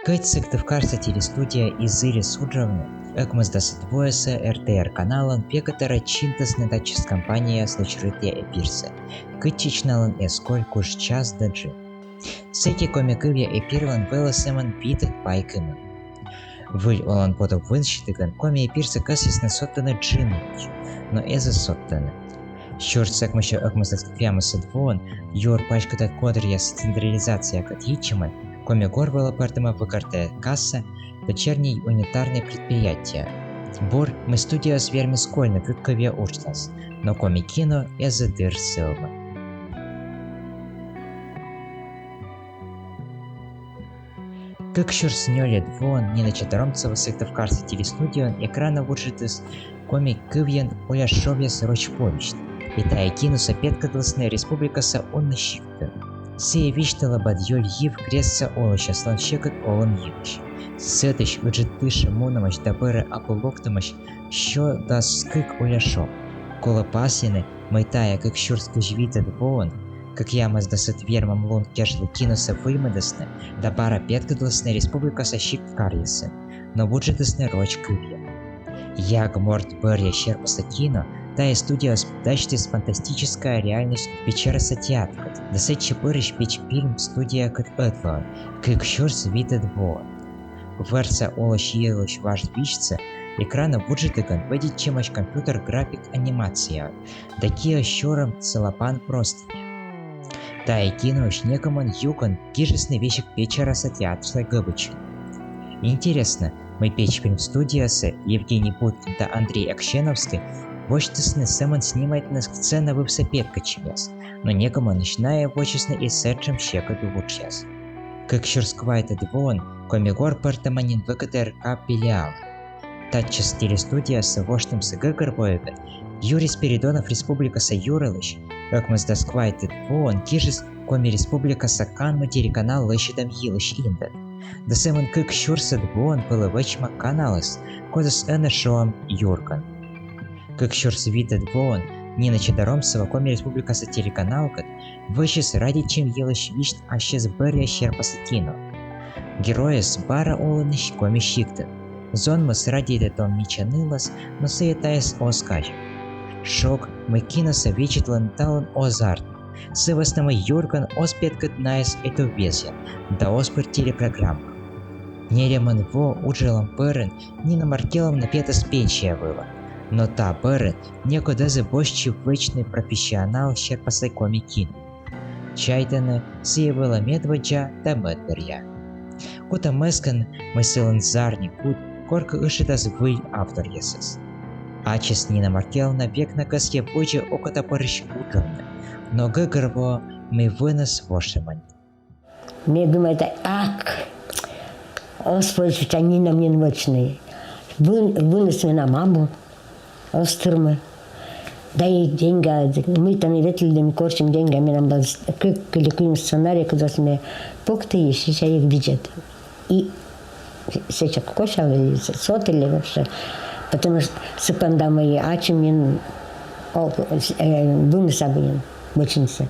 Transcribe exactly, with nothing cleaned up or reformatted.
Кӧть Сыктывкарса телестудия и зільӧ уджавны, ӧкмысдасӧд вояса РТР каналын вегӧтара чинтісны татчӧс кампанияяс лӧсьыда эфирсӧ, кытчӧдз налӧн эз коль куш час да джын. Сэки коми кывъя эфирлӧн вӧлі сӧмын витӧд пай кымын. Выль оланпотӧг вынсьытігӧн коми эфирсӧ кӧсйисны содтыны джынйысь, но эз содтыны. Сюрс ӧкмыссё ӧкмысдас кӧкъямысӧд воын юр паськыда котыръяс централизациякӧд йитчӧмӧн Коми гор вылӧ пӧртӧма ВГТРК-са дочерньӧй унитарнӧй предприятие. Бур, мый студияыс вермис кольны кык кывъя уджтас, но Коми кино эз дыр сӧвмы. Кык сюрс нёльӧд воын Нина Чадаромцева Сыктывкарса телестудияын экранӧ вуджӧдіс коми кывйӧн «Уляшовъяс» роч повесть, и тайӧ киносӧ петкӧдлісны республикаса унджык сиктын. Сійӧ висьталӧ бадьёль йив крестса олысьяслӧн сьӧкыд олӧм йылысь. Сэтысь ыджыд тышӧ мунӧмаӧсь да бӧрӧ абу локтӧмаӧсь сё дас кык уляшов. Колӧ пасйыны, мый тайӧ кык сюрс кызь витӧд воын кӧкъямысдасӧд вермӧм лун кежлӧ киносӧ выльмӧдісны да бара петкӧдлісны республикаса сикт каръясын, но вуджӧдісны роч кывйӧн. Ягмӧ морт бӧръя серпаса кино тайӧ студияыс дасьтіс «Фантастическая реальность» Печораса театркӧд да сэтчӧ пырис Печпильм студиякӧд ӧтлаын кык сюрс витӧд воын. Вӧрса олысь йылысь важ висьтсӧ экранӧ вуджӧдігӧн вӧдитчӧмаӧсь компьютер график анимацияӧн да киӧ сюрӧм целлофан простыня. Тайӧ киноысь некымын юкӧн гижисны весиг Печораса театрса гӧбычын. Интереснӧ, мый Печпильм студияса Евгений Будкин да Андрей Аксеновский восьтісны сӧмын снимайтны сцена вывса петкӧдчӧмъяс, но некымынысь найӧ вӧчисны и сэтшӧм сьӧкыд уджъяс. Кык сюрс квайтӧд воын Коми гор пӧртӧма нин ВГТРК филиал. Татчӧс телестудиясӧ воштӧмсӧ гӧгӧрвоигӧн Юрий Спиридонов республикаса юралысь ӧкмысдас квайтӧд воын гижис Коми Республикаса канму телеканал лӧсьӧдӧм йылысь индӧд. Да сӧмын кык сюрсӧд воын вӧлі вӧчӧма каналыс, кодӧс ӧні шуам «Юрган». Кык сюрс витӧд воын Нина Чадаромцева Коми Республикаса телеканалкӧд вӧчис радейтчӧм йылысь висьт ассьыс бӧръя серпаса кино. Геройыс бара олӧны Коми сиктын. Зонмыс радейтӧ том мича нылӧс, но сійӧ тайӧс оз казьы. Шог, мый киносӧ видзӧдлӧны талун, оз артмы. Сы вӧсна мый «Юрган» оз петкӧд найӧс этуввезйӧн да оз пыр телепрограммаӧ. Нелямын во уджалӧм бӧрын Нина Маркеловна петас пенсия вылӧ, но та бӧрын некод эз босьтчы вӧчны профессионал серпаса коми кино. Чайтӧны, сійӧ вӧлі медводдза да мӧд бӧръя. Кутам эскӧны, мый сылӧн зарни куд коркӧ ышӧдас выль авторъясӧс. Ачыс Нина Маркеловна век на кӧсйӧ водзӧ окотапырысь уджавны, но гӧгӧрвоӧ, мый выныс вошӧма нин. Ме думайта, ак, оз позь сэтшӧм нинӧм нин вӧчны. Вын, выныс менам абу, оз тырмы. Да и деньга, мый тані ветлӧдім, корсим деньга, менам быттьӧ кык или куим сценарий, кодӧс ме пукті и сэсся эг видзӧд. И сэсся косялі, и сотылі вообще. Потому что сы понда мый ачым нин, о, э, выныс абу нин вӧчнысӧ.